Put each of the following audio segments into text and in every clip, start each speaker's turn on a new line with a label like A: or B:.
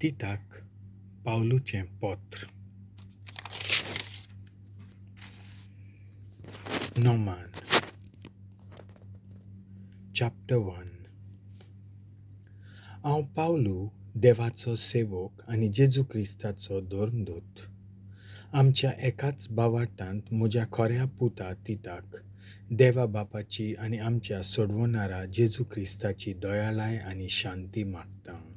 A: तिताक पावलूचें पत्र. नोमान चॅप्टर 1. हांव पावलू, देवाचो सेवक आनी जेजू क्रिस्ताचो धर्मदूत, आमच्या एकाच भावार्थांत म्हज्या खऱ्या पुता तिताक देवा बापाची आनी आमच्या सोडवणारा जेजू क्रिस्ताची दयाळाय आनी शांती मागता.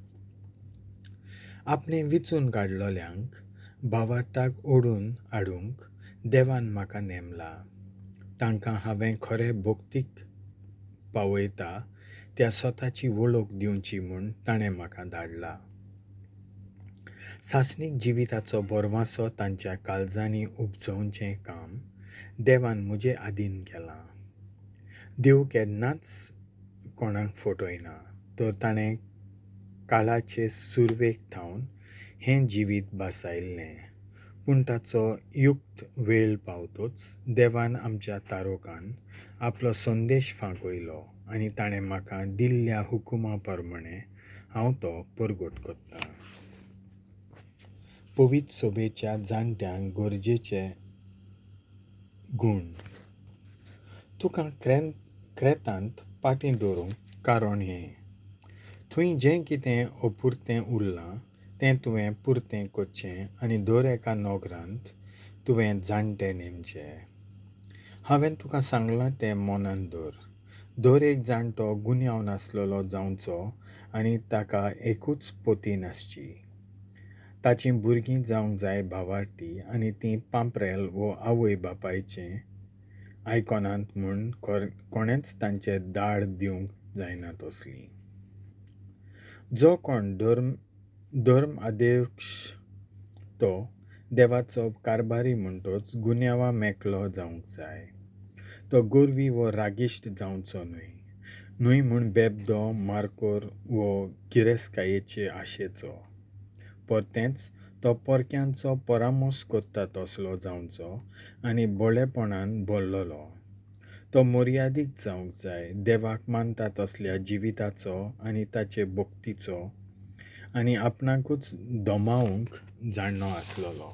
A: आपणें विचून काडलोल्यांक भावार्थाक ओडून हाडूंक देवान म्हाका नेमला. तांकां हांवें खरें भक्तीक पावयता त्या स्वताची वळख दिवची म्हूण ताणें म्हाका धाडला. सासणीक जिविताचो बरवासो तांच्या काळजांनी उपजोवचें काम देवान म्हजे आदीन केलां. देव केन्नाच कोणाक फटयना, तर ताणें काळाचे सुरवेक थावन हें जिवीत भासायल्लें. पूण ताचो युक्त वेळ पावतोच देवान आमच्या तारोकान आपलो संदेश फांकयलो आनी ताणें म्हाका दिल्ल्या हुकुमा प्रमाणें हांव तो परगट करतां. पवित्र सोबेच्या जाणट्यांक गरजेचे गूण. तुका क्रेतांत पाटीं दवरूंक कारण हें, थंय जें कितें अपुरतें उरलां तें तुवें पुरतें करचें आनी दर एका नगरांत तुवें जाणटे नेमचे. हांवें तुका सांगलां तें मनांत दवर. दर एक जाणटो गुन्यांव नासलेलो जावचो आनी ताका एकूच पोती नासची. ताचीं भुरगीं जावंक जाय भावार्थी आनी तीं पांपरेल वो आवय बापायचें आयकनात म्हूण कोणेंच तांचेर दाड दिवंक जायना तसलीं. जो कोण धर्म आदेश तो देवाचो कारभारी म्हणटोच गुन्यांवा मेकळो जावंक जाय. तो गोरवी वो रागिश्ट जावचो न्हय, न्हय म्हूण बेबदो, मारकोर वो गिरेस्तकायेचे आशेचो. परतेंच तो परक्यांचो परामर्श करता तसलो जावचो आनी बळेपणान भरलेलो. तो मर्यादीक जावंक जाय, देवाक मानता तसल्या जिविताचो आनी ताचे भक्तीचो आनी आपणाकूच दमावंक जाणो आसलेलो.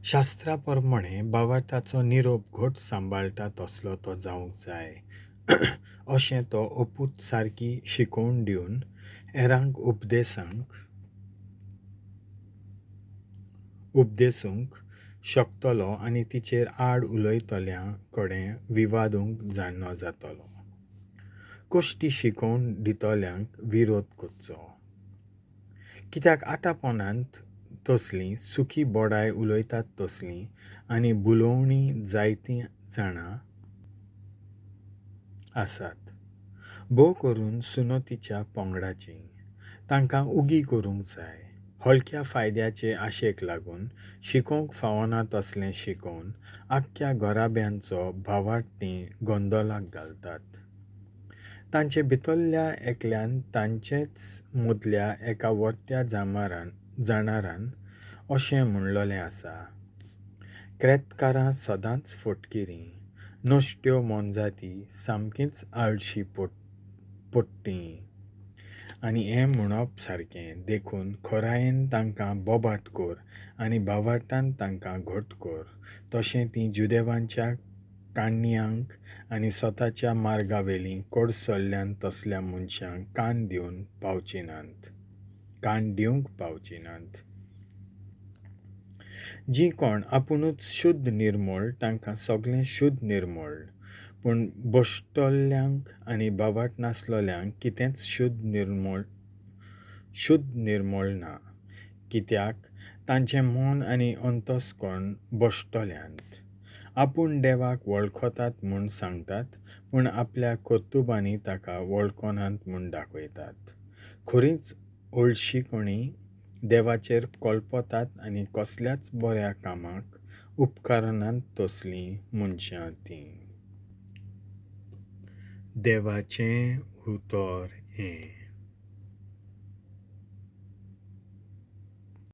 A: शास्त्रा प्रमाणें भावार्थाचो निरोप घट सांबाळटा तसलो तो जावंक जाय. अशें तो अपूत सारकी शिकोवण दिवन हेरांक उपदेसूंक शकतलो आनी तिचेर आड उलयतल्यां कडेन विवादूंक जाणो जातलो. कश्टी शिकोवण दितल्यांक विरोध करचो. कित्याक आतांपणांत तसलीं सुकी बडाय उलयतात तसलीं आनी भुलोवणी जायतीं जाणां आसात, भोव करून सुनतीच्या पंगडाचीं. तांकां उगी करूंक जाय. हलक्या फायद्याचे आशेक लागून शिकोवंक फावना तसलें शिकोवन आख्ख्या घराब्यांचो भावार्थ तीं गोंदळाक घालतात. तांचे भितरल्या एकल्यान तांचेच मदल्या एका वर्त्या जाणारान अशें म्हणलेलें आसा, क्रेतकारां सदांच फटकिरीं, नश्ट्यो मोनजाती, सामकींच आळशी पट्टीं. आनी हें म्हणप सारकें, देखून खोरायेन तांकां बोबाट कर आनी भावार्थान तांकां घट कर. तशें तीं जुदेवांच्या काणयांक आनी स्वताच्या मार्गावेलीं कडसल्ल्यान तसल्या मनशांक कान दिवंक पावचिनात. जीं कोण आपुणूच शुद्ध निर्मळ तांकां सगळें शुद्ध निर्मळ, पूण भश्टल्ल्यांक आनी भावार्थ नासलेल्यांक कितेंच शुद्ध निर्मळ ना, कित्याक तांचें मन आनी अंतस्कर्ण भश्टल्यांत. आपूण देवाक वळखतात म्हूण सांगतात, पूण आपल्या कर्तुबांनी ताका वळखनात म्हूण दाखयतात. खरीच ओळशीकणी देवाचेर कल्पतात आनी कसल्याच बऱ्या कामाक उपकारनात तसलीं मनशां तीं. देवाचें उतर हें.